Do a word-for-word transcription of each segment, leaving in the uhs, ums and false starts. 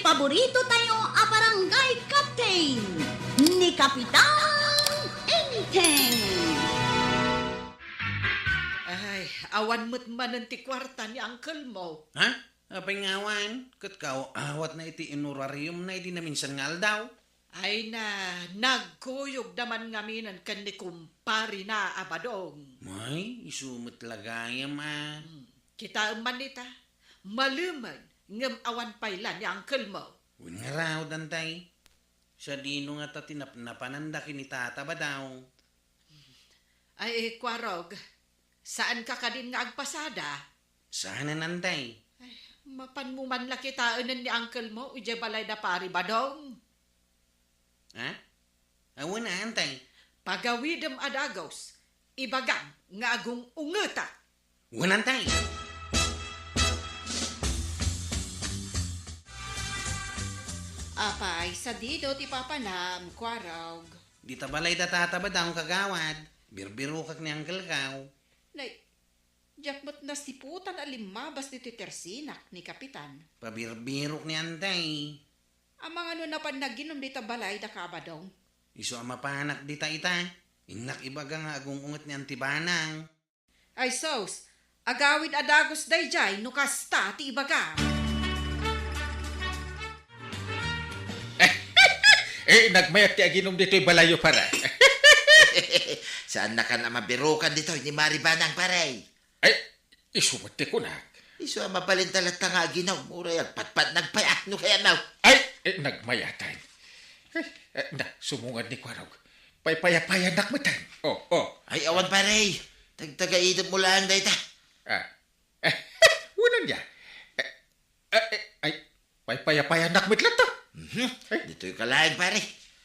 Paborito tayo a barangay captain, ni Kapitan Enteng. Ay, awan met manen ti kuarta ni uncle mo. Ha? Apay nga awan? Ket kaaw-awatna iti honorariumna idi naminsan nga aldaw. Ay na, nagkuyogda man ngaminen ken ni kumparina a Badong. Ay, isu met la gayam a. Hmm, kitaem man ita, malumen ngem awan pay la ni uncle mo. Wen ngarud, Antay. Sadino ngata ti napnapananda ken ni Tata Badong? Ay, Kuarog, saanka kadin nga agpasada? Saanen, Antay. Ay, mapanmo man la kitaenen ni uncle mo idiay balay da Pari Badong. Ha? Awan a, Antay. Pagawidem a dagus, ibagam nga agung-ungetak. Wen, Antay. Apay, sadino ti papanam, Kuarog? Dita balay da Tata Badong, kagawad. Birbirokak ni uncle ko. Nay, diak met nasiputan a limmabas ditoy tersinak ni Kapitan. Pabirbirok ni Antay. Amangan no napan naginum dita balay da Kabadong? Isu a mapanak dita ita. Innak ibaga nga agung-unget ni Anti Banang. Ay sus, agawid a dagus daydiay no kasta ti ibaga. Eh, nagmayat ti aginum ditoy balayyo, pare. Saannakan a mabirokan ditoy ni Mari Banang, pare. Ay, isu met ti kunak. Isu a mabalinta latta nga aginum, uray agpatpatnag pay a, no kayatna. Ay, eh, nagmayatan. Eh, eh, na, sumungad ni Kuarog. Paypayapayanak metten. Oh, oh. Ay, awan, pare. Tagtagaidem mo laeng dayta. Ah. Eh, unan ya. Eh, eh, eh, ay, paypayapayanak met latta. Mhm. Ay. Ditoy ka laeng, pare.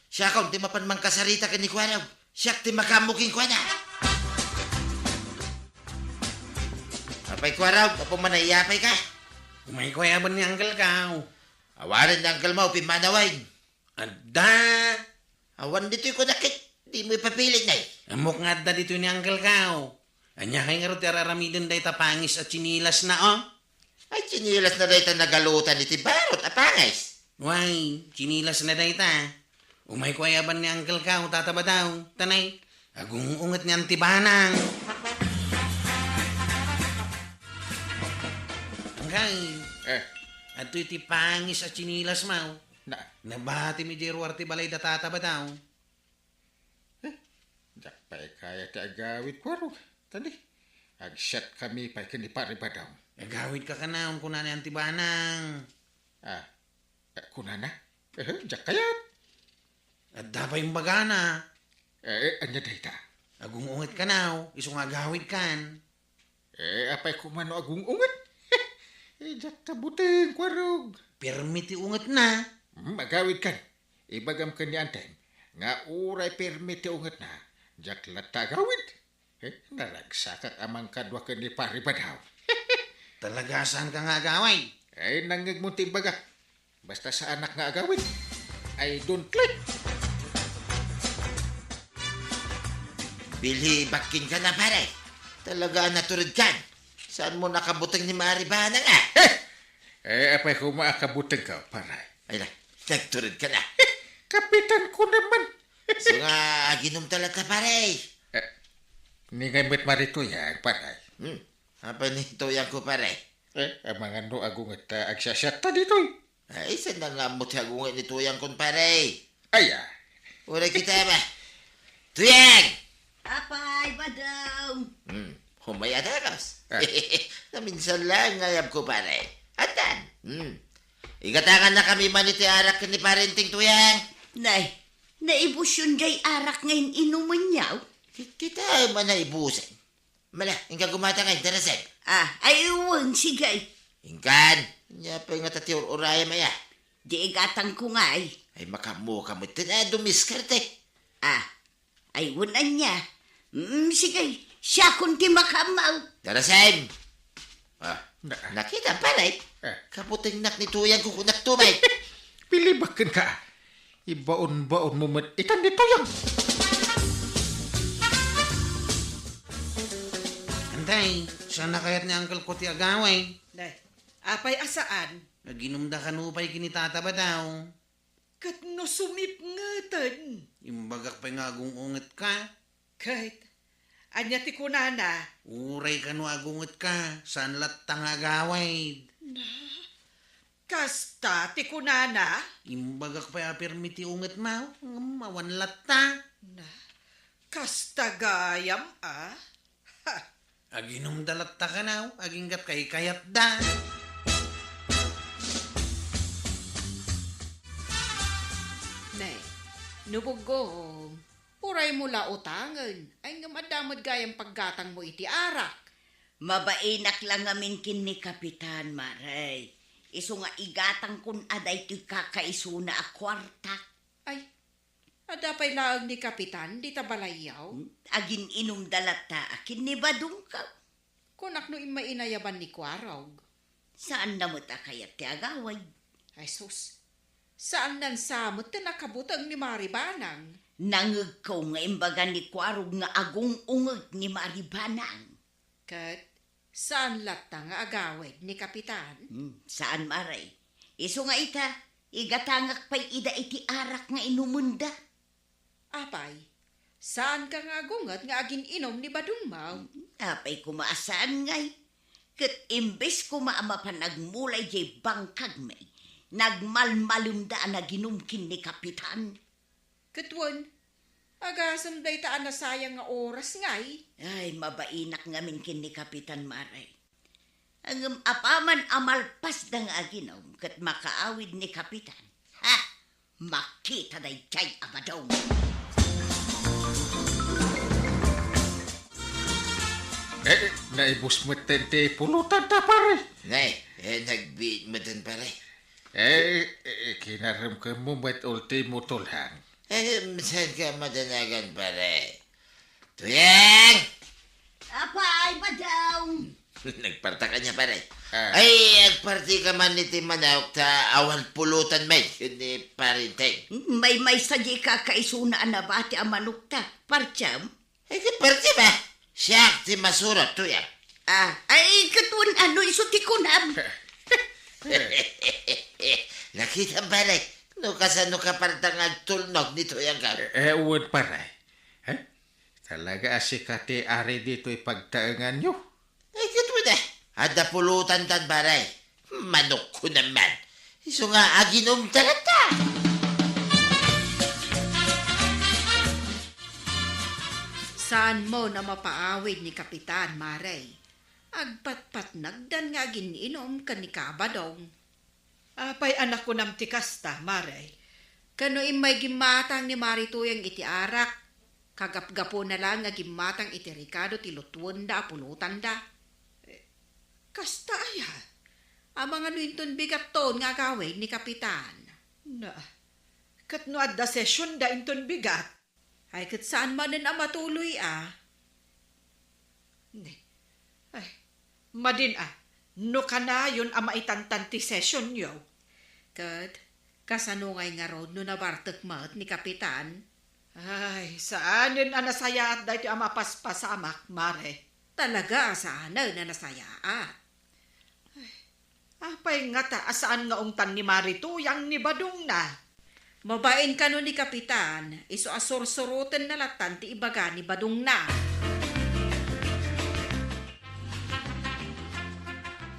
Siakon ti mapan mangkasarita ken ni Kuarog. Siak ti makaammo kenkuana. Apay, Kuarog, apay, manayapay ka? Umayko ayaben ni Uncle ko. Awanen ni Uncle mo, pimmanawen. Adda. Awan ditoy kunak ket dimo ipapilit, nay. Ammok nga adda ditoy ni Uncle ko. Ania kay ngarud ti ar-aramiden dayta pangis a tsinilasna, oh? Ay, tsinilasna dayta nagalutan iti barut a pangis. Way, tsinilasna dayta. Umayko ayaben ni Uncle ko, Tata Badong. Tanay, agung-unget ni Anti Banang. Angkay. Eh. Adtoy ti pangis a tsinilasmo. Na, nabatim idiay ruar ti balay da Tata Badong. Eh, diak pay kayat ti agawid, Kuarog. Tani, agsiatkami pay ken ni Pari Badong. Agawidka kanayon, kuna ni Anti Banang. Ah, eh, kunana? Eh, diak kayat. Adda pay imbagana. Eh, eh, ania dayta? Agung-unget kanayon, isu nga agawidkan. Eh, apay koma no agung-unget? Eh, diak kabuteng, Kuarog. Permi ti ungetna. Hmm, agawidkan. Ibagam ken ni Anteng nga uray permi ti ungetna, diak latta agawid. Eh, naragsakak a mangkadua ken ni Pari Badong. Talaga saanka nga agawid? Eh, nangngegmo ti imbagak. Basta saanak nga agawid, I don't like. Bilibak kenka, pare. Talaga a naturedkan. Saanmo nakabuteng ni Mari Banang, ah? Eh, apay koma a kabutengko, pare? Ay na, nagturedka. Kapitanko naman. So nga, aginumta latta, pare. Eh, ni ngay met Mari Tuyang, pare. Hmm. Apay ni Tuyangko, pare? Eh, amangan no agunget ta agsasiatta ditoy. Ay, saan na nga ammo ti agunget ni Tuyangkon, pare? Aya. Uray kita ba? Tuyang! Apay, Badong! Hmm, humay a dagus. Ah. Naminsan laeng nga ayabko, pare. Addan. Hmm. Igatangannakami man iti arak ken ni Pare Enteng, Tuyang. Nay, naibuson diay arak nga in-inumenyo? Kit-, kita man naibusen. Mala, inka gumatang ay, darasem. Ah, ay, wen, sige. Inkan, ania pay ngata ti ur-urayem aya? Di igatangko ngay. Ay, makaammoka met ti, ah, dumiskarte. Ah, ay, wen ania. Mm, sige, siakon ti makaammo. Darasem! Ah, na-, nakita, pare? Eh. Kabutengnak ni Tuyang, kukunak tubig. Pilibak kenka. Ibaon-baonmo met itan ni Tuyang. Antay, saan na kayat ni Uncle ko ti agawid? Nay, apay a saan? Aginumda kano pay ken ni Tata Badaw? Ket no sumipngeten? Imbagak pay nga agung-ungetka. Ket ania ti kunana? Uray kano agungetka, saan latta nga agawid. Na, kasta ti kunana? Imbagak pay a permi ti ungetna, ngem awan latta. Na, kasta gayam a? Ha! Aginumda latta kano, agingga't kaykayatda. Ne, no buggong, uraymo la utangen, ay ngem adda met gayam paggatangmo iti arak. Mabainak la ngamin ken ni Kapitan, Mare. Isu nga igatangkon a daytoy kakaisuna a kuarta. Ay, adda pay laeng ni Kapitan dita balayyo? Hmm, agin-inumda latta a ken ni Badong. Kunak no immay inayaban ni Kuarog. Saanna met a kayat ti agawid. Ay sus, saannan sa met ti nakabuteng ni Mari Banang. Nangegko nga imbaga ni Kuarog nga agung-unget ni Mari Banang. Ket saan latta nga agawid ni Kapitan? Hmm, saan, Mare. Isu nga ita, igatangak pay ida iti arak nga inumenda. Apay, saanka nga agunget nga agin-inum ni Badong Maw? Hmm, apay koma a saan ngay. Ket imbes koma a mapan agmula idiay bangkagmi, nagmalmalemda a naginum ken ni Kapitan. Ket wen, agasem dayta a nasayang nga oras ngay. Ay, mabainak ngamin ken ni Kapitan, Mare. Ngem apaman a malpasda nga aginum ket makaawid ni Kapitan, ha! Makita daydiay a Badong. Eh, eh, naibus metten ti pulotanda, pare. Nay, eh, nagbiit metten, pare. Eh, eh, kinaremkemmo met ultimo, Tulang. Eh, saan ka madanagan, pare? Tuyang! Apay, Badong? Nagparta ka niya, pare. Ah. Ay, agparti ka man iti manok ta awan pulotan met ken ni Parinteng. Maymaysa di kakaisuna a nabati a manokta. Partiam? Ay, ket parti ba? Siak ti masurot, Tuyang. Ah, ay, ket wen ano isu ti kunam? Nakitam, pare, no kasano ka parta nga agtulnog ni Tuyang ka? Eh, eh, wen, pare. Eh? Talaga a sika ti ari ditoy pagtaenganyo? Ay, ket wen, eh. Adda pulotantan, pare. Manokko naman. Isu nga aginum talaga. Saanmo a mapaawid ni Kapitan, Mare. Agpatpatnagdan nga agin-inum ken ni Kabadong. Apay a nakunam ti kasta, Mare? Ken no immay gimmatang ni Mari Tuyang iti arak, kagapgapuna laeng nga gimmatang iti rikado ti lutuenda a pulotanda. Eh, kasta aya? Amangan no inton bigatton nga agawid ni Kapitan? Na, ket no adda sesionda inton bigat? Ay, ket saan manen a matuloy a? Ne. Ay, madin a, no kanayon a maitantan ti sesionyo. Ket, kasano ngay ngarud no nabartek met ni Kapitan? Ay, saanen a nasayaat daytoy a mapaspasamak, Mare. Talaga a saanen a nasayaat. Ay, apay ngata a saan nga ungtan ni Mari Tuyang ni badongna? Mabain kano ni Kapitan, isu a sursurotenna lattan ti ibaga ni badongna.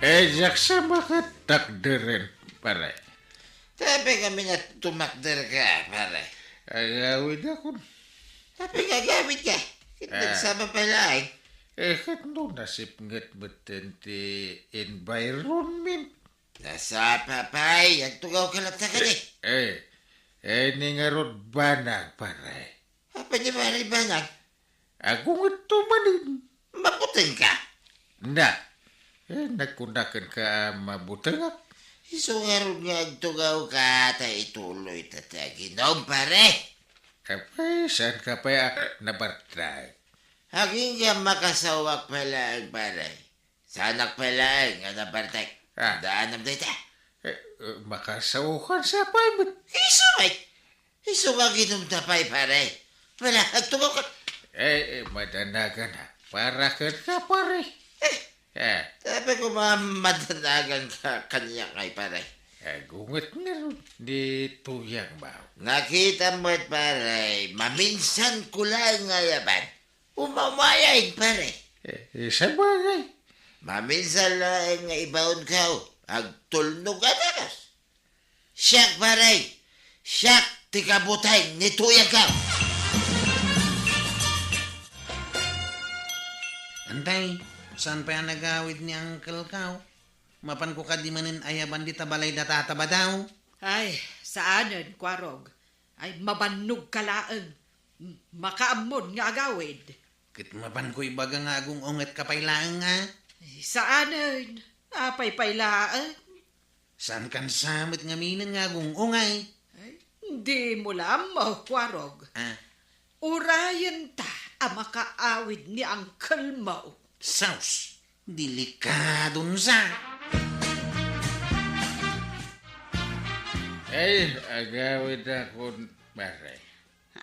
Eh, diak sa makatakderen, pare. Tapay kami nga tumakder ka, pare. Agawid akon. Tapay nga agawid ka. Ket nagsaba pay laeng. Eh, ket no nasipnget metten ti environment. Nasapa pay, agtugaw ka latta kadi. Eh, eh, eh, ni ngarud banag, pare. Apay ni pare banag? Agungetto manen. Mabuteng ka? Na, eh, nagkuna kenka a mabutengak. Isu ngarud nga agtugaw ka ta ituloy ta ti aginum, pare. Apay, saan ka pay a nabartek? Agingga makasaoak pay laeng, pare. Saanak pay laeng nga nabartek. Ah. Daanam dayta. Eh, eh, makasaokan sa pay met. Isu met. Isu nga aginumda pay, pare. Wala, agtugaw ka. Eh, eh, madanagan, ha. Para kenka, pare. Eh, Eh. Sabi ko, mamadanagan ka kaniak ngay, pare. Agunget ngarud ni Tuyang, baw. Nakita met, pare, maminsan ko laeng nga ayaban. Umawayay, pare. Eh, eh, sabagay. Maminsan laeng nga ibaon ka, agtulnog a dagas. Siak, pare. Siak ti kabuteng ni Tuyang ka. Antay, saan pay a nagawid ni Uncle Kao? Mapanko kadi manen ayaban dita balay da Tata Badaw? Ay, saanen, Kuarog. Ay, mabannog ka laeng. M-, makaammon nga agawid. Ket mapanko ibaga nga agung-unget ka pay laeng, a? Ay, saanen. Apay pay laeng? Saan kan sa met ngamin nga agung-ungay? Ay, dimo la ammo, Kuarog. Ah. Urayenta a makaawid ni uncle mo. Sus, delikadon sa. Ay, agawidakon, pare.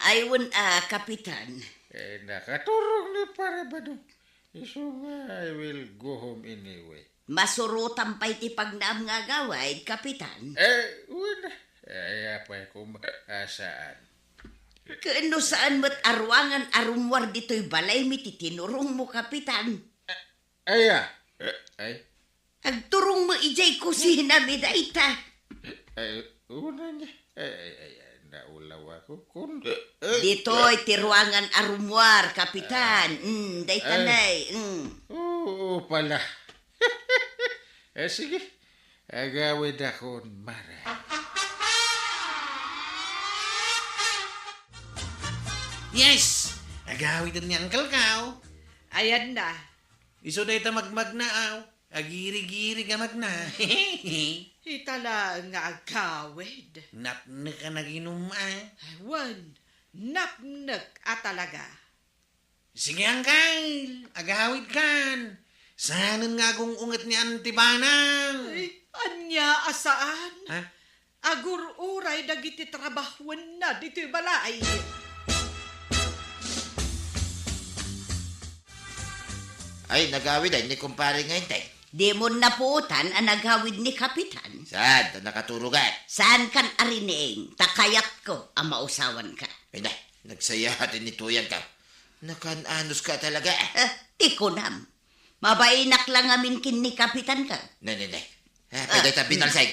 Ay, wen a, Kapitan. Eh, nakaturog ni Pare Badong. Isu nga, I will go home anyway. Masurotam pay ti pagnaam nga agawid, Kapitan. Eh, wen. Eh, apay koma, a, saan? Ken no saan met a ruangan a rummuar ditoy balaymi ti tinurongmo, Kapitan? Ay, a. Eh, ay. Agturongmo idiay kusinami dayta. Ay, unan, ay, ay, ay, ay, naulawakon. Ditoy ti ruangan a rummuar, Kapitan. Ah. Mm, dayta, ay. Nay, mm. Oo, pala. Eh, sige. Agawidakon, mare. Yes! Agawiden ni Uncle Kao. Ayanna. Isu dayta magmagna, aw. Agirigirig a magna. Ita laeng nga agawid. Napnek a naginum, a. Wen, napnek a talaga. Sige, Uncle, agawidkan. Saanen nga agung-unget ni Auntie Banang? Ay, ania a saan? Ha? Agur-uray dagiti trabahuenna ditoy balay. Ay, nagawid ay ni kumpare nga Enteng. Dimon napuotan a nagawid ni Kapitan. Saan ta nakaturogan? Saan kan arining, ta kayatko a mausawanka. Ay na, nagsayaaten ni Tuyang ka. Nakan-anos ka talaga. Eh, ti kunam. Mabainak la ngamin ken ni Kapitan ka. Ne, ne, ne. Ah, pwede ta binalsag.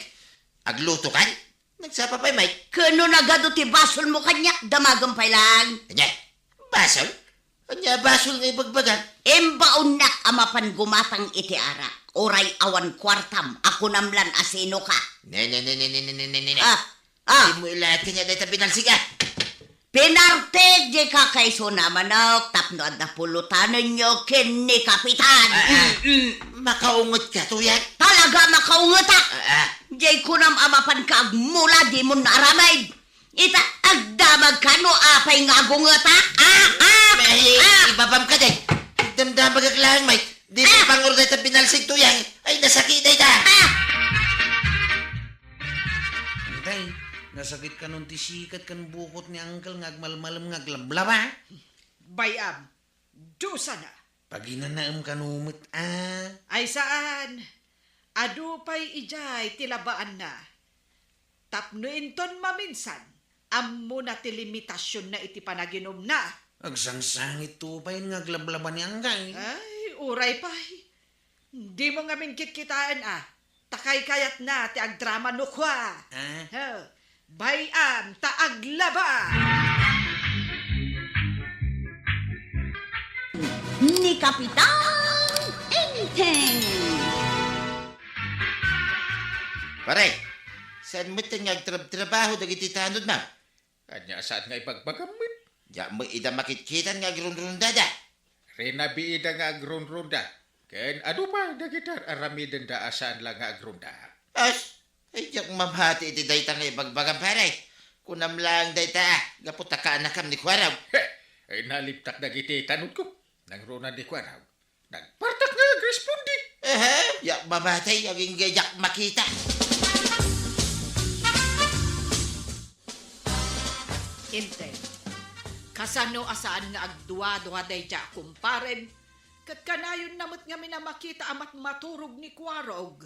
Agluto kan? Nagsapa pay, Mike. Ken no nagadu ti basolmo kaniak, damagem pay laeng. Ania? Basol? Ania basol nga ibagbagam? Imbaonnak a mapan gumatang iti arak. Uray awan kuartam, a kunam lan a sino ka. Ne, ne, ne. Ah, ah. Dimo ilaat kaniak dayta binalsig, a. Pinartek diay kakaisuna, manok, tapno adda pulotanenyo ken ni Kapitan. Ah, ah. Mm, mm. Makaunget ka, Tuyang? Talaga makaungetak. Ah, ah. Diay kunam a mapanka agmula, dimon naaramid. Ita, agdamag ka no apay nga agungetak. Ah, ah, ah. Ibabam ka, day. Agdamdamagak laeng, Mike. Dimo pangur dayta binalsig, Tuyang. Ay, nasakit dayta. Ah! Antay, nasakit kanon ti sikat ken bukot ni Uncle nga agmalmalem nga aglablaba? Bay-am, dusana. Paginanaem kano met, a. Ay, saan. Adu pay idiay ti labaanna. Tapno inton maminsan, ammona ti limitasionna iti panaginumna. Agsangsangitto pay nga aglablaba ni Uncle. Ay, uray pay. Dimo ngamin kitkitaen, a. Ta kaykayatna ti agdrama no kua. Ah? He, bay-am ta aglaba. Ni Kapitan Enteng. Pare, saan met nga agtrab-trabaho dagiti tanodna? Ania a saan nga ibagbagam met? Diak met ida makitkitan nga agrunrundada. Rinabiida nga agrunrunda. Ken adu pay dagiti ar-aramidenda a saan la nga agrunda. As, ay, diak mamati iti dayta nga ibagbagam, pare. Kunam laeng dayta, gapu ta kaanakam ni Kuarog. He! Ay, naliptak dagiti tanodko. Nangruna ni Kuarog. Nagpartak nga agresponde. Aha, diak mamati, agingga diak makita. Enteng, kasano a saan nga agduadua dayta a kumparem Ket kanayonna met ngamin a makita a matmaturog ni Kuarog.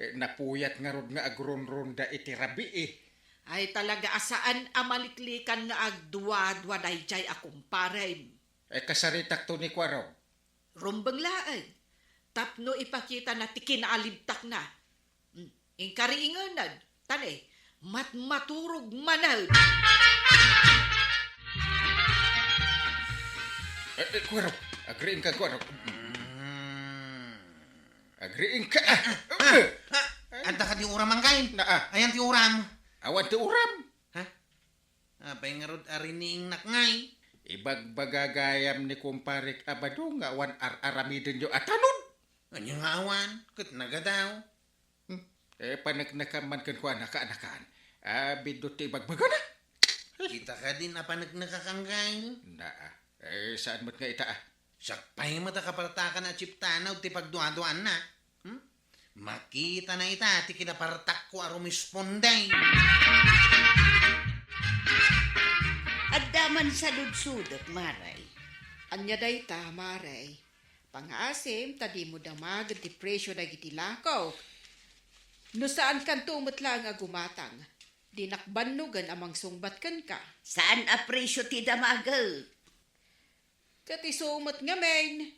Eh, napuyat ngarud nga agrunrunda iti rabii. Ay, talaga a saan a maliklikan nga agduadua daydiay a kumparem. Eh, kasaritakto ni Kuarog. Rumbeng laeng, tapno ipakitana ti kinaalibtakna. Hmm, inkariingenan, tani, matmaturog manen. Eh, eh, Kuarog, agriingka, Kuarog. Mm. Agriingka, ah. Ah, ah, adda kadi uram, Anggail? Na, ah. Ayan ti uram? Awan ti uram. Ha? Apay ngarud a riniingnak ngay? Ibagbaga gayam ni kumparek a Badong nga awan ar-aramidenyo a tanod. Ania nga awan? Ket nagadaw. Hmm. Eh, paneknekam man kenkuana, kaanakan. Ah, biddut ti ibagbagana. Kita kadin a paneknekak, Anggail? Na, ah. Eh, saan met nga ita, ah? Siak pay met a kapartakan a Chief Tanod ti pagduaduaanna. Hmm? Makitana ita ti kinapartakko a rumisponde. Adda man saludsodek, Maray. Ania dayta, Maray? Pangaasim ta dimo damagen ti presio dagiti lakok. No saankanto met laeng a gumatang, dinak bannogen a mangsungbat kenka. Saan a presio ti damagek? Ket isu met ngamin,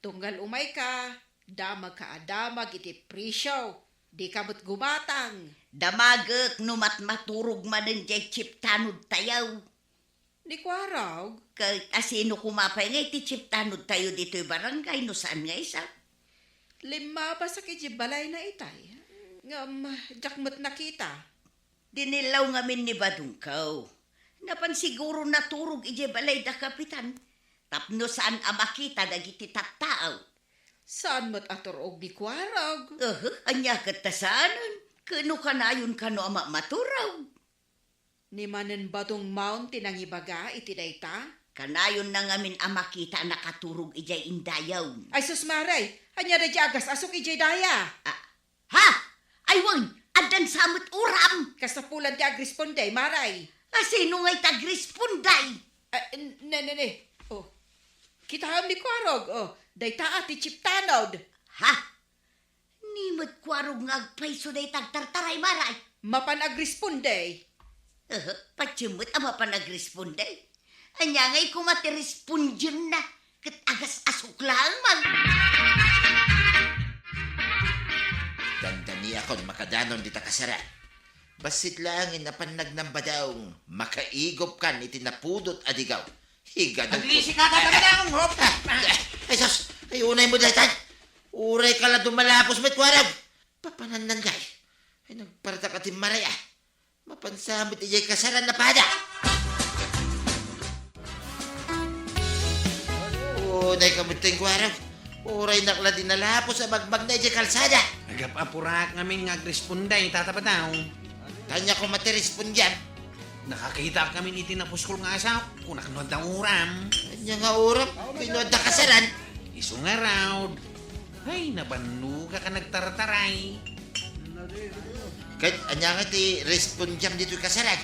tunggal umayka, damagka a damag iti presio, dika met gumatang. Damagek no matmaturog manen diay Chief Tanod tayo. Ni Kuarog? Ket asino koma pay nga iti Chief Tanod tayo ditoy barangay no saan nga isu? Limmabasak iti balayna itay, ngem diak met nakita. Dinillaw ngamin ni Badongko. Napan siguro naturog idiay balay da Kapitan tapno saan a makita dagiti tattao. Saan met a turog ni Kuarog? Aha, ania ket ta saanen? Ket no kanayon kano a ma-, maturog? Ni manen Badong maon ti nangibaga iti dayta? Kanayonna ngamin a makita a nakaturog idiay indayon. Ay sus, Maray! Ania daydiay agas-asok idiay daya? Ah, Ha? Ay wen, addan sa met uram. Kasapulan ti agresponde, Maray. Asino ngay ti agresponde? Ah, n-, ne, ne, ne. Oh. Kitaem ni Kuarog, oh. Dayta a ti Chief Tanod. Ha? Ni met Kuarog nga agpayso dayta agtartaray, Maray. Mapan agresponde. Aha, patiem met a mapan agresponde. Ania ngay koma ti respondienna? Ket agas-asok laeng man. Dandaniakon makadanon dita kasaran. Bassit laeng innapan nagnambadaw, makaigupkan iti napudot a digaw. Higadawko. Aglisik ka, Tata Badong, hop! Ah, ay, sus! Ay, unay mo daytan! Uray ka la dumalapos met Kuarog! Papanannan ngay. Ay, nagpartak a ti Maray, ah. Mapan sa met idiay kasaran a pada. Unay ka met ti Kuarog. Uraynak la dinalapos a magmagna idiay kalsada. Nagap-apurak ngamin nga agresponde, Tata Badong. Ania koma ti respondiam? Nakakitaak ngamin iti napuskol nga asaok. Kunak no adda uram. Ania nga uram? Ket no adda kasaran? Isu ngarud. Ay, nabannogak a nagtartaray. Ket ania nga ti respondiam ditoy kasaran?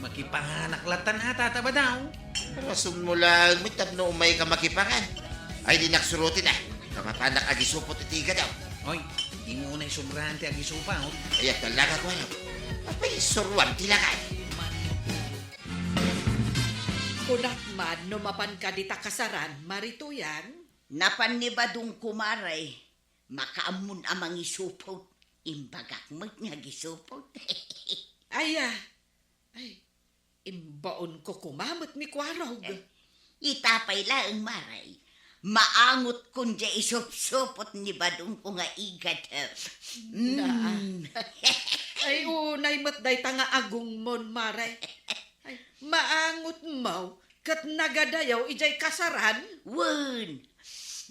Makipanganak latan a, Tata Badong. Rason mo laeng met tapno umayka makipangan. Ay, dinak suroten a. Ta mapanak agisupot iti igadaw. Oy, dimo unay subraan ti agisupot. Ay, talaga, Kuarog. Apay, suruam ti lakay. Kunak man no mapanka dita kasaran, Marituyan? Napan ni Badongko, Maray. Makaammon a mangisupot. Imbagak met nga agisupot. Ay, ah. Ay, imbaonko koma met ni Kuarog. Eh, ita pay laeng, Maray. Maangotkon diay isupsupot ni Badongko nga igadaw. Na. Mm. Ay, unay met dayta nga agungmon, Maray. Ay, maangotmo ket nagadayaw idiay kasaran? Wen.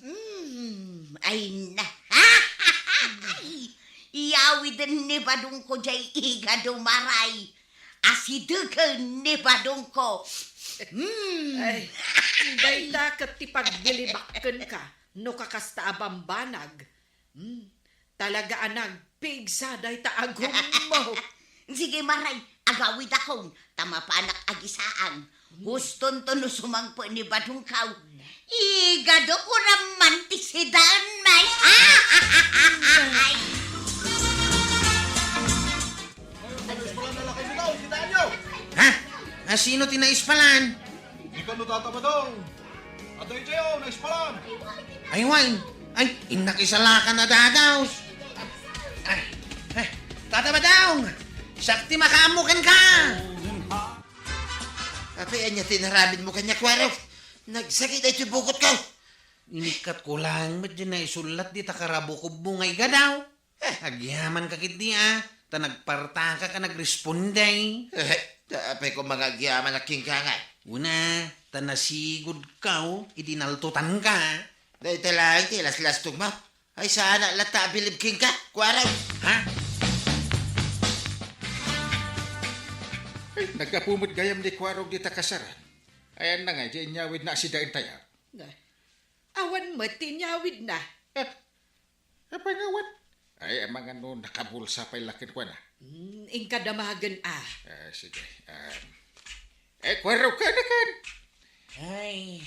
Mm, ay na. Iyawiden ni Badongko diay igadaw, Maray. Asidegen ni Badongko. Mm. Ay, dayta ket ti pagbilibakkenka no kakasta a bambanag. Hmm, talaga a nagpigsa dayta agummo. Sige, Maray, agawidakon, ta mapanak agisaan. Hmm. Hustonto no sumangpet ni Badongko. Igado ko naman ti sidaen, may. Ha? A sino ti naispalan? Ikaw no, Tata Badong. Adda itayo, naispalan. Ay, wen. Ay, innak isalakan a dadaws. Ay, ay, Tata Badong! Siak ti makaammo kenka! Apay, ania ti inaramidmo kaniak, Kuarog? Nagsakit daytoy bukotko. Inikkatko laeng met diay naisullat dita karabukobmo nga igadaw. Eh. Agyamanka ketdi a, ta nagpartakak a nagresponde. Eh, ta apay koma nga agyamanak kenka ngay? Wen a, ta nasigodka idi naltotanka. Dayta laeng ti laslastogmo. Ay, saanak latta a bilib kenka, Kuarog. Ha? Ay, naggapu met gayam ni Kuarog dita kasaran. Ayanna ngay diay inyawidna a sidaentayo? Awan met ti inyawidna. Ah, apay nga awan? Ay, amangan no nakabulsa pay la kenkuana. Hmm, inka damagen a. Ah, sige. Um, eh, Kuarog, kanakan. Ay,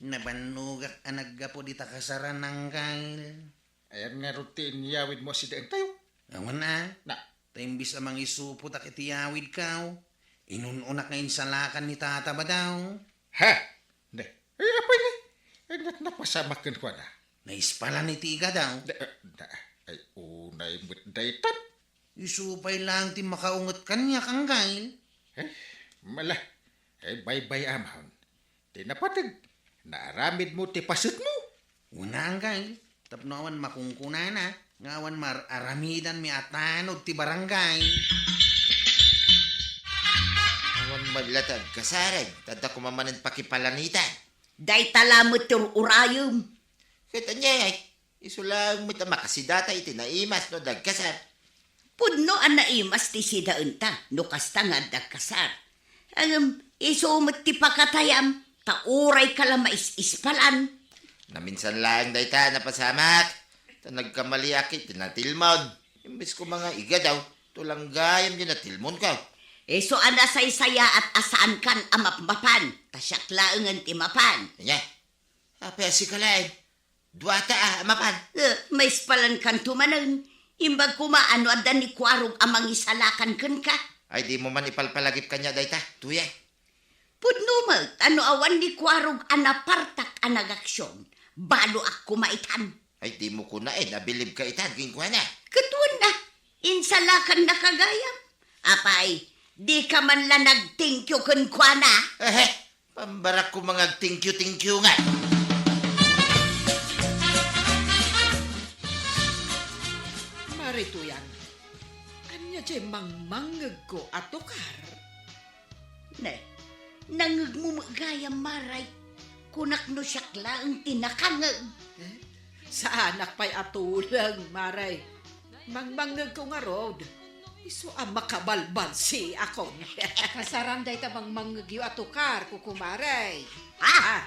nabannogak a naggapu dita kasaran, Anggail. Ayan ngarud ti inyawidmo a sidaentayo? Awan a. Na. Ta imbes a mangisupotak iti yawidko, inun-unak nga insalakan ni Tata Badong. Ha? Ne. Ay, apay ne? Ay, nat-, napasamak kenkuana. Naispalan iti igadaw. Da, da, ay, unay met daytan. Isu pay laeng ti makaunget kaniak, Anggail. Eh, mala. Eh, baybay-amon. Ti napateg, naaramidmo ti pasetmo. Wen a, Anggail, tapno awan makunkunana nga awan mar-aramidanmi a tanod ti barangay. Awan met latta agkasarag, ta adda koma manen pakipalanitan. Dayta la met ti ur-urayem. Ket ania, ay? Isu laeng met a makasidata iti naimas no adda agkasar. Pudno a naimas ti sidaenta no kasta nga adda agkasar. Ngem isu met ti pakatayam, ta urayka la mais-ispalan. Naminsan laeng dayta a napasamak, ta nagkamaliak iti natilmon. Imbes koma nga igadaw, tulang gayam diay natilmonko. Isu a nasaysayaat a saankan a mapmapan, ta siak laengen ti mapan. Ania? Apay a sika laeng? Duata a, a mapan. Eh, maispalankanto manen. Imbag koma a no adda ni Kuarog a mangisalakan kenka. Ay, dimo man ipalpalagip kaniak dayta, Tuya. Pudno met a no awan ni Kuarog a napartak a nagaksion, baloak koma itan. Ay, dimo kunaen a bilibka itan kenkuana. Ket wen a, insalakannaka gayam. Apay, dika man la nag-thank you kenkuana? Ehe, pambarakko nga agtingkiw-tingkiw nga. Mare Tuyang, ania diay mangmangngegko a tukar? Ne, nangngegmo met gayam, Mare. Kunak no siak laeng ti nakangngeg. Eh, saanak pay a tuleng, Mare. Mangmangngegko ngarud. Isu a makabalbalsiakon. Kasaran dayta mangmangngegyo a tukar, kukumare. Ha? Ah.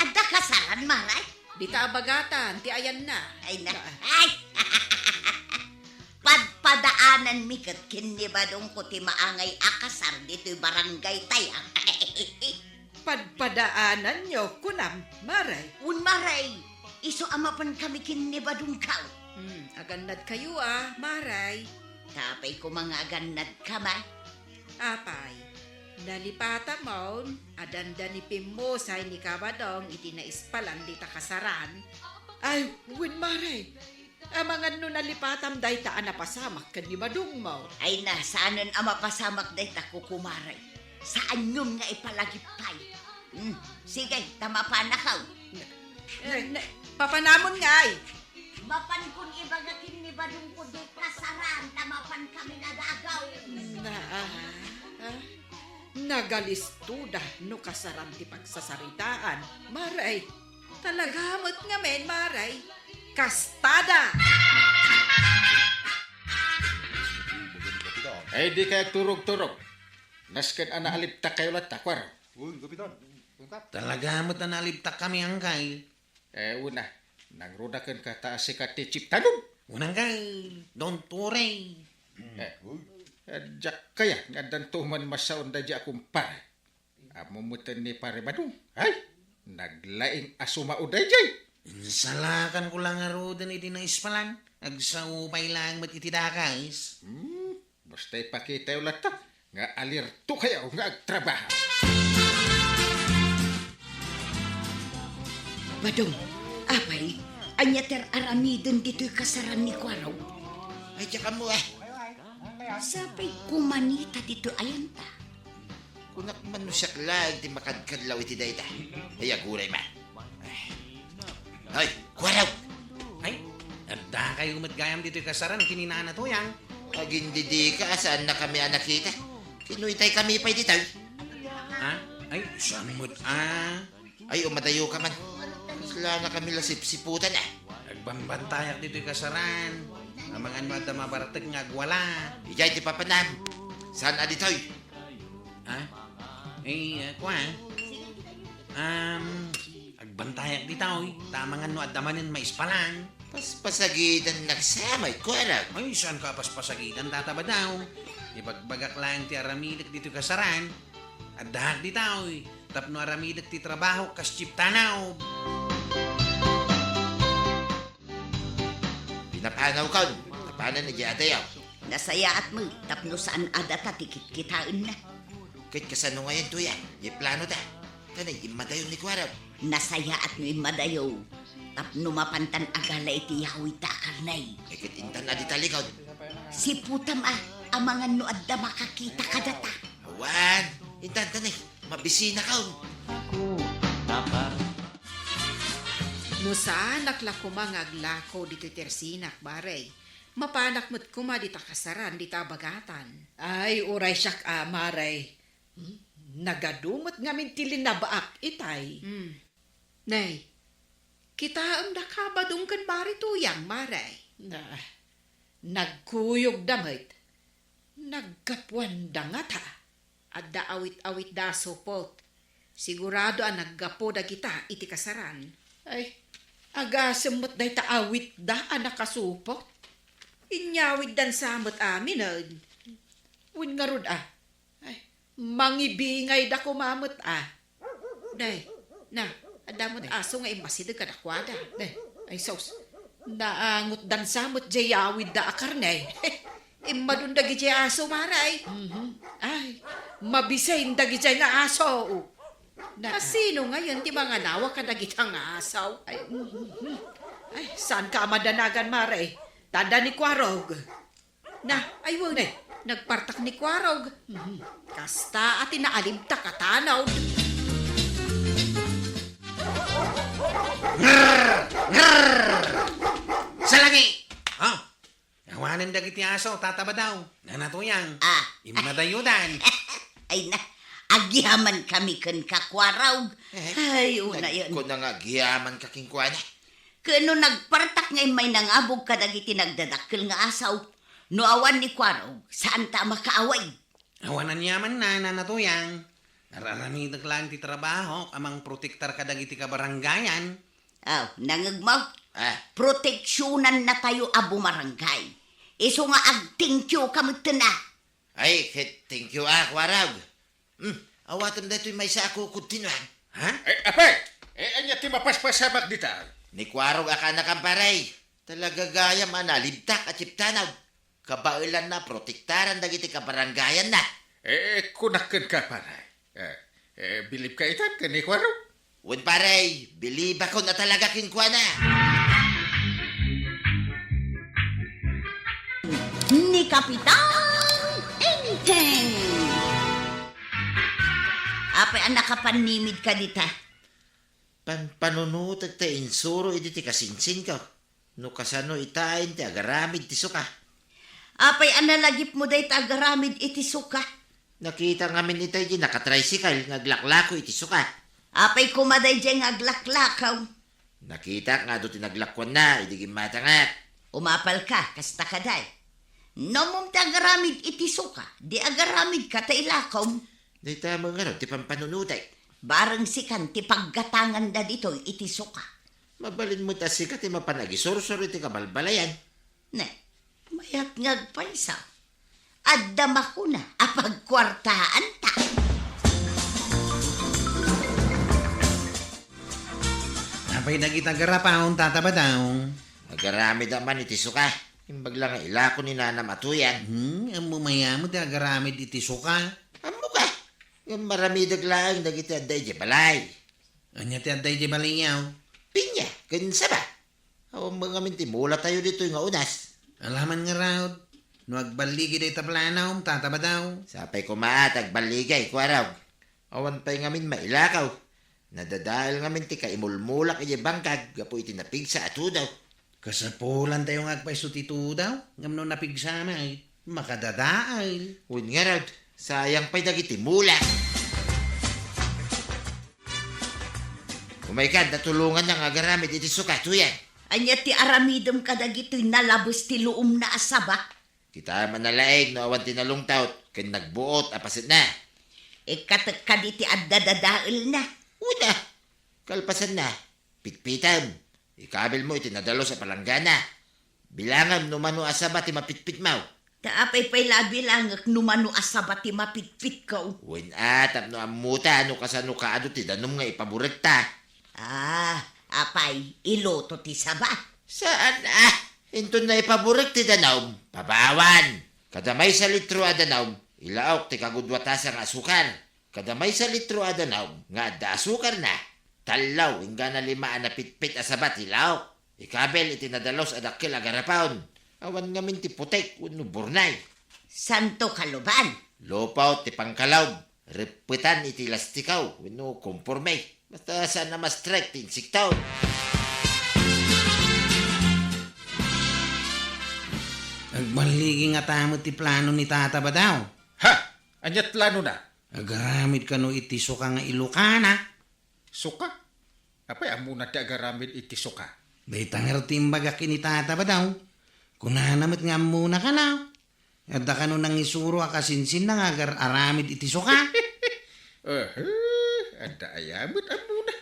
Adda kasaran, Mare? Dita abagatan ti ayanna. Ay na. Ah. Ay! Padpadaananmi ket ken ni Badongko ti maangay a kasar ditoy barangaytayo. Padpadaananyo, kunam, Mare? Wen, Mare. Isu a mapankami ken ni Badongko. Hmm, agannadkayo a, Mare. Ta apay koma nga agannadkami? Apay, nalipatamon a dandani pimmusay ni Kabadong iti naispalan dita kasaran? Ay, wen, Mare. Amangan no nalipatam dayta a napasamak ken ni Badongmo. Ay na, saanen a mapasamak dayta, kukumare. Saanyom nga ipalagip pay. Hmm, sige, ta mapanakaw. Eh, ne, papanamon ngay. Mapankon ibaga ken ni Badongko diay kasaran, ta mapankami nagagaw. Na, ah, ah. Nagalistoda no kasaran ti pagsasaritaan, Mare. Talaga met ngamin, Mare. Kastada! Ay, dikay agturog-turog. Nasken a naalibtakkayo latta, Kuarog. Uy, Kapitan. Talaga met a naalibtakkami, Anggail. Eh, wen a, nangruda kenka ta sika ti chief tanod. Wen, Anggail, don't worry. Eh, eh, diak kaya nga addanto man masaon daydiay a kumpare. Ammom met ni Pare Badong. Ay, Naglaing a sumao daydiay. Insalakanko la ngaruden iti naispalan. Agsao pay laeng met iti dakes. Hmm, basta ipakitayo latta nga alerto kayo nga agtrabaho. Badong, apay, ania ti ar-aramiden ditoy kasaran ni Kuarog? Ay, diak ammo, eh. Sapay kumanita ditoy ayanta. Kunak man no siak laeng ti makadkadlaw iti dayta. Ay, aguray man. Ay. Hoy, Kuarog! Ay, adda kayo met gayam ditoy kasaran ken ni Nana Tuyang. Agindidika a saannakami a nakita. Kinuytaykami pay ditoy. Ha? Ay, saan met a? Ay, umadayoka man. Kaslanakami la sipsiputan, a. Agbambantayak ditoy kasaran. Amangan no adda mabartek nga agwala. Idiay ti papanam. Saan a ditoy? Ha? Eh, ah, kua? Um, agbantayak ditoy. Ta amangan no adda manen maispalan. Paspasagidannak sa met, Kuarog. Ay, saan ka paspasagidan, Tata Badaw? Ibagbagak laeng ti aramidek ditoy kasaran. Addaak ditoy tapno aramidek ti trabaho kas chief tanaw. Pinapanawkon, napanan idiay adayo. Nasayaat met tapno saan a data ti kitkitaenna. Ket kasano ngayen, Tuyang, ti planota? Kani, immadayon ni Kuarog. Nasayaat no immadayo tapno mapantan agala iti yawidda a karne. Ay, ket intan a ditalikon. Siputam a, amangan no adda makakita kadata. Awan, intan ta ni, mabisinakon. No saanak la koma nga aglako ditoy tersinak, Mare, mapanak met koma dita kasaran dita bagatan. Ay, uray siak a, Mare. Hmm? Nagadu met ngamin ti linabaak itay. Hmm. Nay, kitaem daka Badong ken Mare Tuyang, Mare. Na, nagkuyogda met. Naggapuanda ngata. Adda awit-awitda a supot. Sigurado a naggapu dagita iti kasaran. Ay, agasem met dayta awitda a nakasupot. Inyawiddan sa met aminen. Wen ngarud a. Ay, mangibingayda koma met a. Day, na, adda met aso nga immasideg kadakuada. Day, ay sus. Naangotdan sa met diay yawidda a karne. Immadon dagidiay aso, Mare. Mhm. Ay, mabisin dagidiay nga aso. Na, sino ngayen ti manganawa kadagita nga aso? Ay, mhm. Ay, saanka a madanagan, Mare? Ta adda ni Kuarog. Na, ay, wen, eh, nagpartak ni Kuarog. Mhm. Kasta a ti naalibtak a tanaw. Ngrrr! Ngrrr! Salagi! Oh, awanen dagiti aso, Tata Badaw, Nana Tuyang. Ah. Immadayodan. Ay na, agyamankami kenka, Kuarog. Eh, ay, unayen. Kuna nga agyamanka kenkuana. Ken no nagpartak nga immay nangabog kadagiti nagdadakkel nga aso, no awan ni Kuarog, saanta a makaawid. Awan aniamanna, Nana Tuyang. Ar-aramidek laeng ti trabahok a mangprotektar kadagiti kabarangayan. Aw, nangngegmo? Ah. Proteksionannatayo a bumarangay. Isu nga agthank you ka metten a. Ay, ket thank you a, Kuarog. Hmm, awatem daytoy maysa a kukudtinuan. Ha? Eh, apay! Eh, ania ti mapaspasamak dita? Ni Kuarog a kaanakam, pare. Talaga gayam a nalibtak a chief tanaw. Kabaelanna a protektaran dagiti kabarangayanna. Eh, kunak kenka, pare. Eh, eh, bilibka itan ken ni Kuarog? Wen, pare, bilibakon a talaga kenkuana. Ni Kapitan Enteng. Apay a nakapannimidka dita? Pampanunotko ta insuro idi ti kasinsinko. No kasano itaen ti agaramid ti suka. Apay a nalagipmo dayta agaramid iti suka? Nakita ngamin itay di nakatricycle nga aglaklako iti suka. Apay koma daydiay nga aglaklakaw? Nakitak nga adu ti naglakuanna idi gimmatangak. Umapalka, kasta kadi. Nummom ti agaramid iti suka, di agaramidka ta ilakom. Dayta met ngarud ti pampanunotek. Bareng sikan ti paggatanganda ditoy iti suka. Mabalin met a sika ti mapan agisursor iti kabalbalayan. Ne, mayat nga agpayso. Adda makuna a pagkuartaanta. Pay dagiti agarapaw, Tata Badaw. Agaramid man iti suka. Imbag la nga ilako ni nanam a tuyang. Hmm, ammo mayamo ti agaramid iti suka. Ammo ka? Ngem maramidek laeng dagiti adda idiay balay. Ania ti adda idiay balayyo? Pinya, ken saba. Awan met ngamin ti mulatayo ditoy nga unas. Alaman ngarud, no agballigi dayta planom, Tata Badaw. Sapay koma a ti agballigay, Kuarog. Awan pay ngamin mailakaw. Nadadael ngamin ti kaimulmulak idiay bangkag gapu iti napigsa a tudaw. Kasapulantayo nga agpayso ti tudaw, ngem no napigsa met, makadadael. Wen ngarud, sayang pay dagiti mulak. Umayka, ta tulongannak nga agaramid iti suka, tuyang. Ania ti aramidem kadagitoy nalabes ti luomna a saba? Kitaem a nalaing no awan ti nalungtot ken nagbuot a pasetna. Ikkatek kadi ti adda dadaelna? Una, kalpasanna, pitpitem. Ikabilmo iti nadalus a palanggana. Bilangem no mano a saba ti mapitpitmo. Ta apay pay la a bilangek no mano a saba ti mapitpitko? Wen a, tapno ammota no kasano kaadu ti danum nga ipaburekta. Ah, apay, iluto ti saba? Saan a? Inton naipaburek ti danum, pabawan. Kada maysa litro a danum, ilaok ti kagudua tasa nga asukar. Kada maysa litro a danum nga adda asukarna, tallo inggana lima a napitpit a saba ti laok. Ikabil iti nadalus a dakkel a garapon. Awan ngamin ti putik wenno burnay. Santo kaluban. Lupaw ti pangkalob. Reppetan iti lastikaw wenno komporme. Basta saan a ma-strike ti insekto. Agballigi ngata met ti plano ni Tata Badaw. Ha? Ania ti planona? Agaramid kano iti suka nga ilokana. Suka? Apay ammona ti agaramid iti suka? Dayta ngarud ti imbagak ken ni Tata Badaw. Kunana met nga ammona kano. Adda kano nangisuro a kasinsinna nga agar-aramid iti suka? Ehe, adda aya met ammona.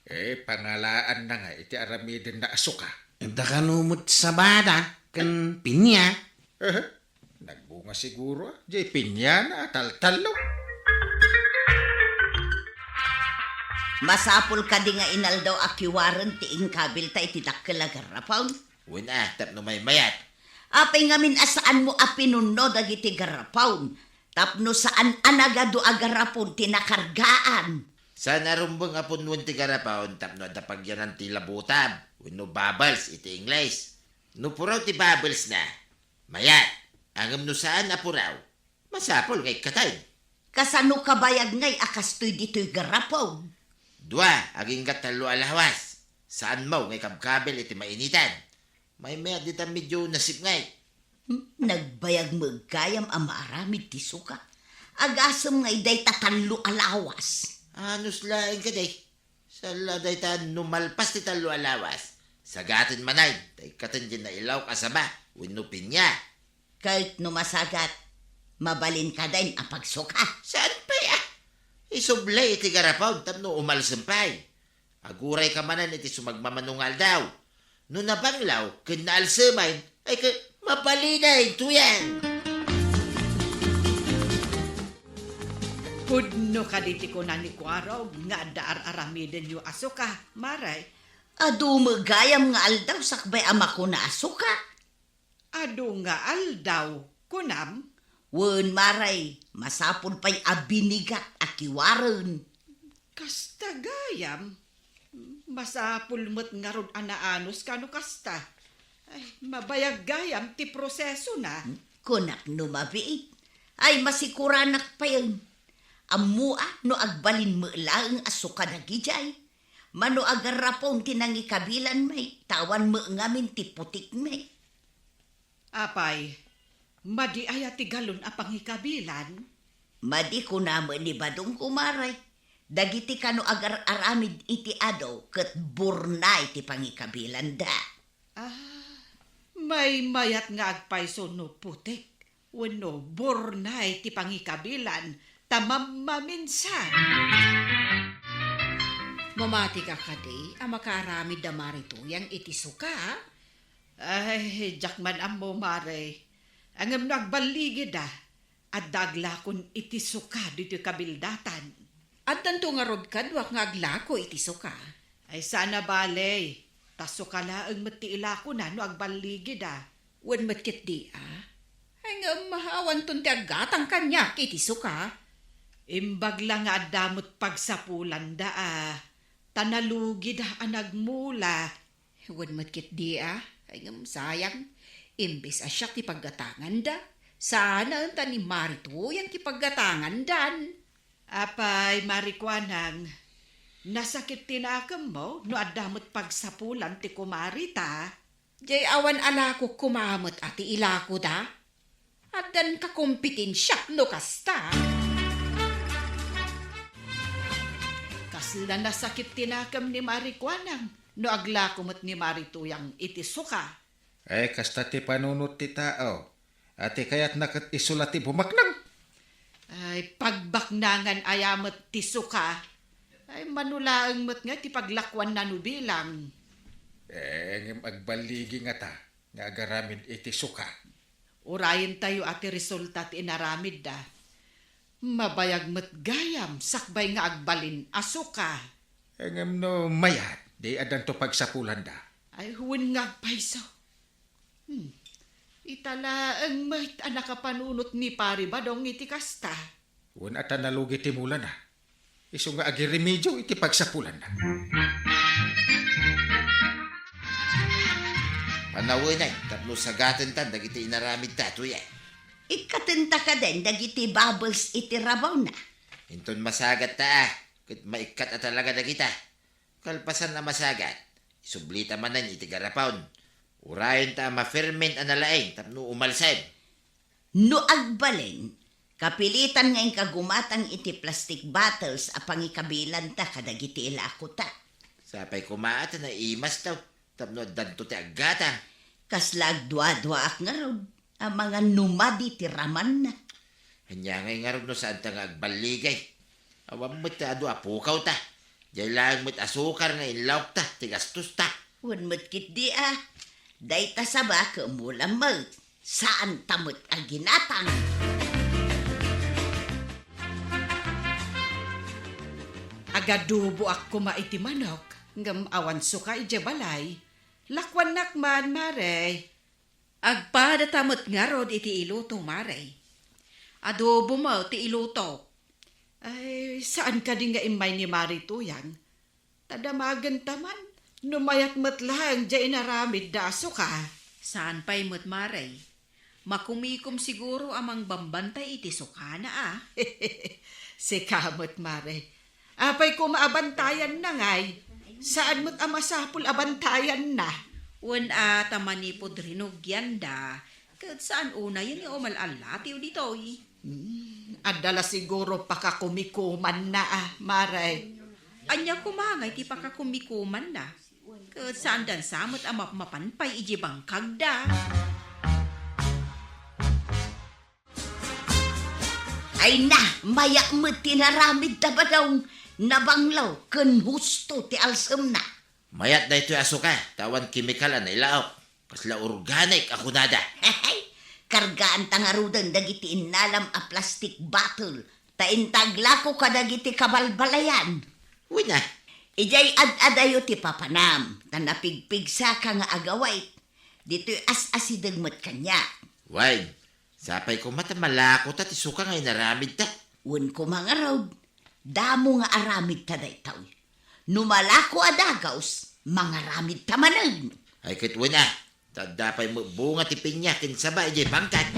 Eh, pangalaanna nga iti aramidenna a suka. Adda kano met sabada ken pinya. Ehe. Nagbunga siguro, ah. Jay pinyana, ah, taltallo. Masapul kadi nga inaldaw a kiwaren ti inkabilta iti dakkel a garapon? Wen a, tapno maymayat. Apay ngamin a saanmo a pinunno dagiti garapon? Tapno saan a nagadu a garapon ti nakargaan. Saan a rumbeng a punnoen ti garapon tapno adda pagyanan ti labutab wenno bubbles iti Ingles. No puraw ti bubbles na, mayat. Ngem no saan a puraw, masapul nga ikkaten. Kasano kabayag ngay a kastoy ditoy garapon? Dua agingga tallo a lawas. Saanmo nga ikabkabil iti mainitan. Maymayat dita medio nasipngay. Hmm, nagbayag met gayam a maaramid ti suka. Agasem ngay dayta tallo a lawas. Anus laeng kadi. Saan la dayta no malpas ti tallo a lawas, sagaten manen, ta ikkaten diay nailaok a saba wenno pinya. Ket no masagat, mabalin kadi a pagsuka? Saan pay a? Isubli iti garapon tapno umalsem pay. Agurayka manen iti sumagmamano nga aldaw. No nabanglaw ken naalsemen, ay ket mabalinen, tuyang. Pudno kadi ti kuna ni Kuarog nga adda ar-aramidenyo a suka, Mare? Adu met gayam nga aldaw sakbay a makuna a suka. Adu nga aldaw, kunam? Wen, Mare, masapul pay a binigat a kiwaren. Kasta gayam? Masapul met ngarud a naanus kano kasta. Ay, mabayag gayam ti prosesona. Kunak no mabiit. Ay, masikuranak payen. Ammoa no agbalin met laeng a suka dagidiay. Mano a garapon ti nangikabilan met, ta awan met ngamin ti putik met. Apay, madi aya ti galon a pangikabilan? Madi kuna met ni Badong, kumare. Dagiti kano agar-aramid iti adu ket burnay ti pangikabilanda. Ah, maymayat nga agpayso no putik wenno burnay ti pangikabilan ta mammaminsan. Mamatika kadi a makaaramid da Mare Tuyang iti suka? Ay, diak man ammo, Mare. Ngem no agballigida, adda aglakon iti suka ditoy kabildatan. Addanto ngarud kaduak nga aglako iti suka. Ay, saan a bale. Ta suka laeng met ti ilakona no agballigida. Wen met ketdi a? Ay, ngem awanton ti aggatang kaniak iti suka. Imbag la nga adda met pagsapulanda a, ta nalugida a nagmula. Wen met ketdi a? Ay, ngem sayang. Imbes a siak ti paggatanganda, saan ta ni Mari Tuyang ti paggatangandan. Apay, Mari Kuanang, nasakit ti nakemmo no adda met pagsapulan ti kumarita? Jay awan a lakok koma met a ti ilakoda? Addan kakompetensiak no kasta. Kasla nasakit ti nakem ni Mari Kuanang no aglako met ni Mari Tuyang iti suka. Eh, kasta ti panunot ti tao. A ti kayatna ket isu la ti bumaknang. Ay, pagbaknangan aya met ti suka. Ay, mano laeng met nga ti paglakuanna no bilang. Eh, ngem agballigi ngata nga agaramid iti suka. Urayentayo a ti resulta ti inaramidda. Mabayag met gayam sakbay nga agbalin a suka. Eh, ngem no mayat, di addanto pagsapulanda. Ay, wen nga agpayso. Hmm. Ita laeng met a nakapanunot ni Pari Badong iti kasta. Wen a ta nalugi ti mulana. Isu nga agiremedio iti pagsapulanna. Panawenay tapno sagatentan dagiti inaramidta, Tuya. Ikkatenta kaden dagiti bubbles iti rabawna. Inton masagatta a, ket maikkat a talaga dagita. Kalpasan a masagat, isublita manen iti garapon. Urayenta a ma-ferment a nalaing tapno umalsem. No agbalin, kapilitan nga inka gumatang iti plastic bottles a pangikabilanta kadagiti ilakota. Sapay koma a ta naimastaw tapno addanto ti aggatang. Kasla agduaduaak ngarud a mangan no madi ti ramanna. Ania ngay ngarud no saanta nga agballigay? Awan met ti adu a pukawta. Diay laeng met asukar nga inlawkta ti gastosta. Wen met ketdi a, dayta saba ken ulam met, saanta met a ginatang. Agaduboak koma iti manok, ngem awan suka idiay balay. Lakuannak man, Mare. Agpadata met ngarud iti iluto, Mare. Adobo met ti iluto. Ay, saan kadi nga immay ni Mari Tuyang? Ta damagenta man, no mayat met laeng diay inaramidda a suka. Saan pay met, Mare. Makumikom siguro a mangbambantay iti sukana a. Sika met, Mare. Apay koma a bantayanna ngay? Saan met a masapul a bantayanna? Wen a ta manipud rinugianda, ket saan unayen nga umal-allatiw ditoy. Hmm, adda la siguro pakakumikumanna a, Mare. Ania koma ngay ti pakakumikumanna? Ket saandan sa met a mapmapan pay idiay bangkagda. Ay na, mayat met ti inaramidda, Badong. Nabanglaw ken husto ti alsemna. Mayat daytoy a suka, ta awan kemikal a nailaok. Kasla organic a kunada. Kargaanta ngaruden dagiti innalam a plastic bottle, ta inta aglako kadagiti kabalbalayan. Wen a. Idiay ad-adayo ti papanam, ta napigpigsaka nga agaway. Ditoy as-asideg met kaniak. Wen, sapay koma ta malakota ti suka nga inaramidta. Wen koma ngarud, damo nga aramidta daytoy. No malako a dagaws, mangaramidta manen. Ay ket wen a, ta adda pay met bunga ti pinia ken saba idiay bangkag.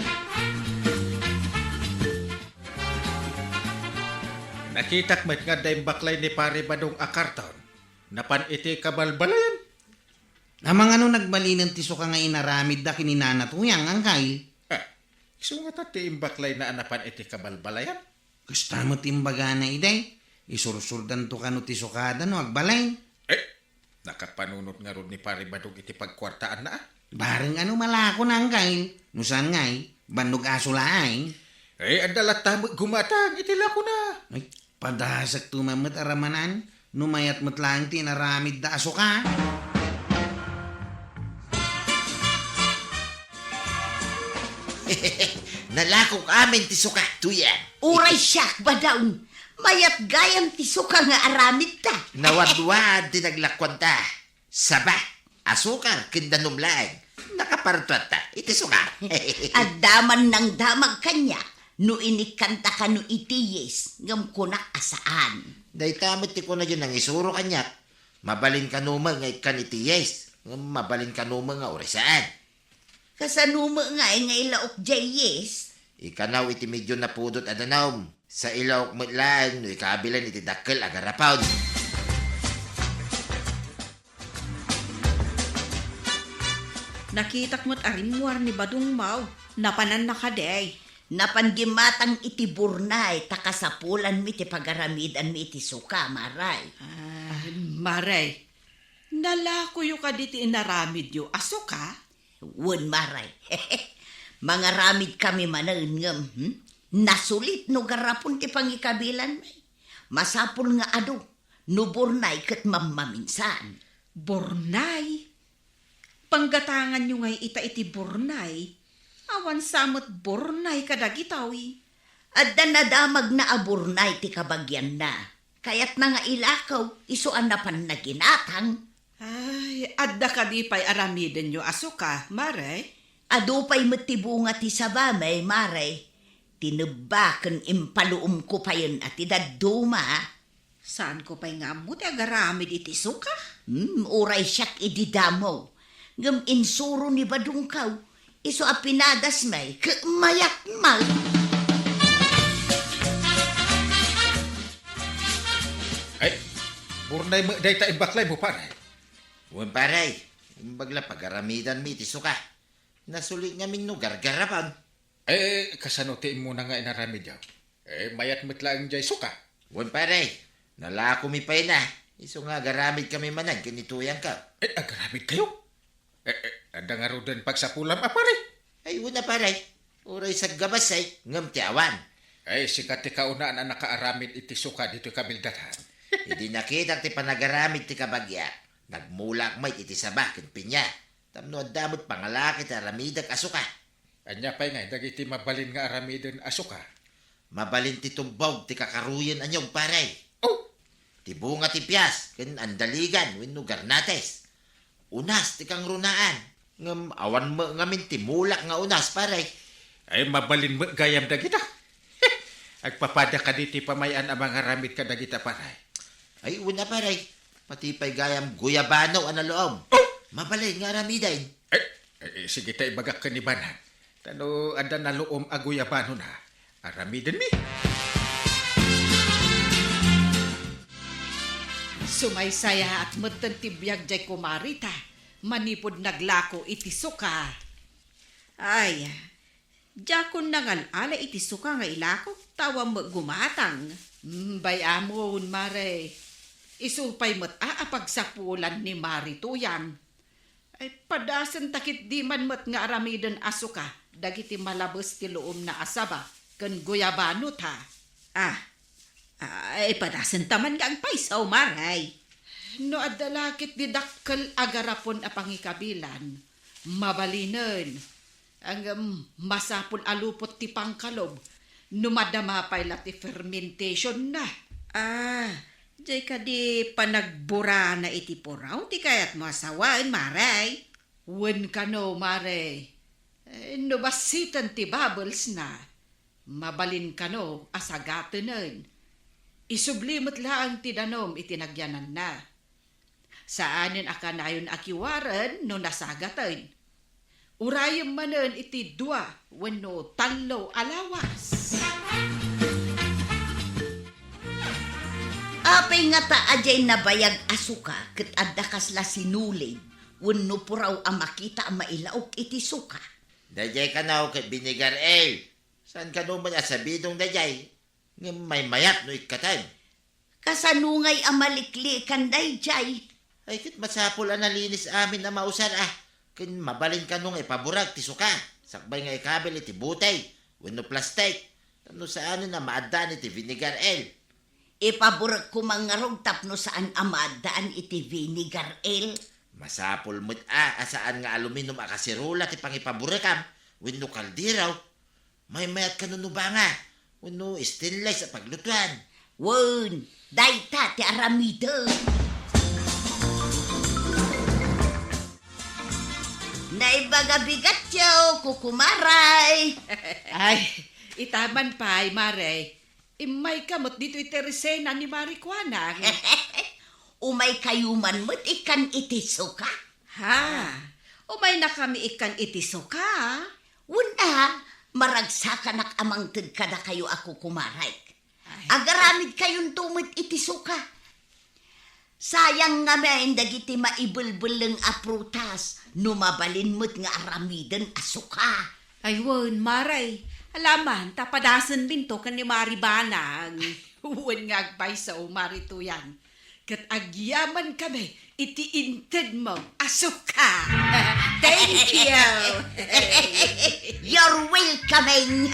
Nakitak met nga adda imbaklay ni Pare Badong a karton. Napan iti kabalbalayan. Amangan no nagbalinen ti suka nga inaramidda ken ni Nana Tuyang, Angkay. Ah, isu ngata ti imbaklayna a napan iti kabalbalayan? Kasta met ti imbagana idi. Isursurdanto kano ti sukada no agbalin. Eh, nakapanunot ngarud ni Pare Badong iti pagkuartaanna, ah. Bareng ano malakona, Angkay. No saan ngay, bannog aso laeng. Eh, adda latta met gumatang iti lakona. Ay, padasakto man met a ramanan. No mayat met laeng ti inaramidda a suka. Nalakok amin ti suka, Tuyang. Uray siak, Badong. Mayat gayam ti suka nga aramidta. Nawadwad ti naglakuanta. Saba, asukar, ken danum laeng. Nakapartuatta iti suka. Adda man nangdamag kaniak no inikkanta kano iti yeast, ngem kunak a saan. Dayta met ti kunana nangisuro kaniak. Mabalin kano met nga ikkan iti yeast, ngem mabalin kano met nga uray saan. Kasano met ngay nga ilaok jay yeast? Ikanaw iti medio napudot a danum. Sa ilaok met laeng no ikabilan iti dakkel a garapon. Nakitak met a rimmuar ni Badong Maw. Napananna kadi? Napan gimmatang iti burnay ta kasapulanmi ti pagaramidanmi iti suka, Maray. Ah, Maray, nalakoyo kadi ti inaramidyo a suka? Wen, Maray. Mangaramidkami manen ngem, hmm? Nasulit no garapon ti pangikabilanmi. Masapul nga adu, no burnay ket mammaminsan. Burnay? Panggatanganyo ngay ita iti burnay? Awan sa met burnay kadagitoy. Adda nadamagna a burnay ti kabagianna. Kayatna nga ilakaw, isu a napanna ginatang. Ay, adda kadi pay aramidenyo a suka, Maray? Adu pay met ti bunga ti sabami, Maray. Tinebba ken impaluomko payen a ti dadduma. Saanko pay nga ammo ti agaramid iti suka? Hmm, uray siak idi damo. Ngem insuro ni Badongko, isu a pinadasmi ket mayat met. Ay, burnay met dayta imbaklaymo, pare. Wen, pare. Imbag la pagaramidanmi iti suka. Nasulit ngamin no gargarapon. Eh, kasano ti immuna nga inaramidyo? Eh, mayat met laeng jay suka. Wen, pare. Nalakomi pay na. Isu nga agaramidkami manen ken ni Tuyangko. Eh, agaramidkayo? Eh, eh, adda ngaruden pagsapulam a, pare? Ay, wen a, pare. Uray saggabasay, ngem ti awan. Ay, sika ti kaunaan a nakaaramid iti suka ditoy kabildatan. Idi nakitak ti panagaramid ti kabagiak, nagmulak met iti saba ken pinia. Tapno adda met pangalaki ti aramidek a suka. Ania pay ngay dagiti mabalin nga aramiden a suka? Mabalin ti tubbog ti kakaruyen a niyog, pare. Oh! Ti bunga ti pias ken andaligan wenno garnates. Unas ti kangrunaan. Ngem awan met ngamin ti mulak nga unas, pare. Ay, mabalin met gayam dagita. Agpapada kadi ti pamay-an a mangaramid kadagita, pare? Ay, wen a, pare. Pati pay gayam guyabano a naluom. Oh! Mabalin nga aramiden. Eh, eh, sige ta ibagak ken ni Banag. Ta no adda naluom a guyabanona, aramidenmi. Sumaysayaat metten ti biag jay kumarita manipud naglako iti suka. Ay, diakon nangal-ala iti suka nga ilako, ta awan met gumatang. Mm, bay-amon, Mare. Isu pay met a, a pagsapulan ni Mari Tuyang. Ay, padasenta ketdi man met nga aramiden a suka dagiti malabes ti luomna a saba ken guyabano ta. Ah, ay, padasenta man nga agpayso, Mare. No adda la ketdi dakkel a garapon a pangikabilan, mabalinen. Ngem masapul a lupot ti pangkalob no madama pay la ti fermentationna. Ah, jay kadi panagburana iti puraw ti kayatmo a sawaen, Mare? Wen kano, Mare. Eh, no bassiten ti bubblesna, mabalin kano a sagatenen. Isubli met laeng ti danum iti nagyananna. Saanen a kanayon a kiwaren no nasagaten. Urayem manen iti dua wenno tallo a lawas. Apay ngata a jay nabayag a suka ket adda kasla sinulid wenno puraw a makita a mailaok iti suka? Dayjay kano ket vinegar ale. Saan kano met a sabidong dayjay? Ngem maymayat no ikkaten. Kasano ngay a maliklikan dayjay? Ay, ket masapul a nalinis amin a mausar a. Ken mabalin kano nga ipaburek ti suka, sakbay nga ikabil iti butey wenno plastik, tapno saanen a maaddaan iti vinegar ale. Ipaburek koma ngarud tapno saan a maaddaan iti vinegar ale. Masapul met a, a saan nga aluminum a kaserola ti pangipaburekam wenno kaldero. Maymayat kano no banga wenno stainless a paglutuan. Wen, dayta ti aramidek. Naimbag a bigatyo, kukumaray. Ay, itaman pay, Mare. Immayka met ditoy ti resena ni Mari Kuanang. Umaykayo man met ikkan iti suka? Ha? Umaynakami ikkan iti suka? Wen a, maragsakanak a mangted kadakayo a kukumarek. Ay. Agaramidkayonto met iti suka. Sayang ngamin dagiti maibelbelleng a prutas no mabalin met nga aramiden a suka. Ay, wen, Mare. Alaman, ta padasenminto ken ni Mari Banang. Wen nga agpayso, Mari Tuyan. Ket agyamankami iti intedmo a suka. Thank you. You're welcoming.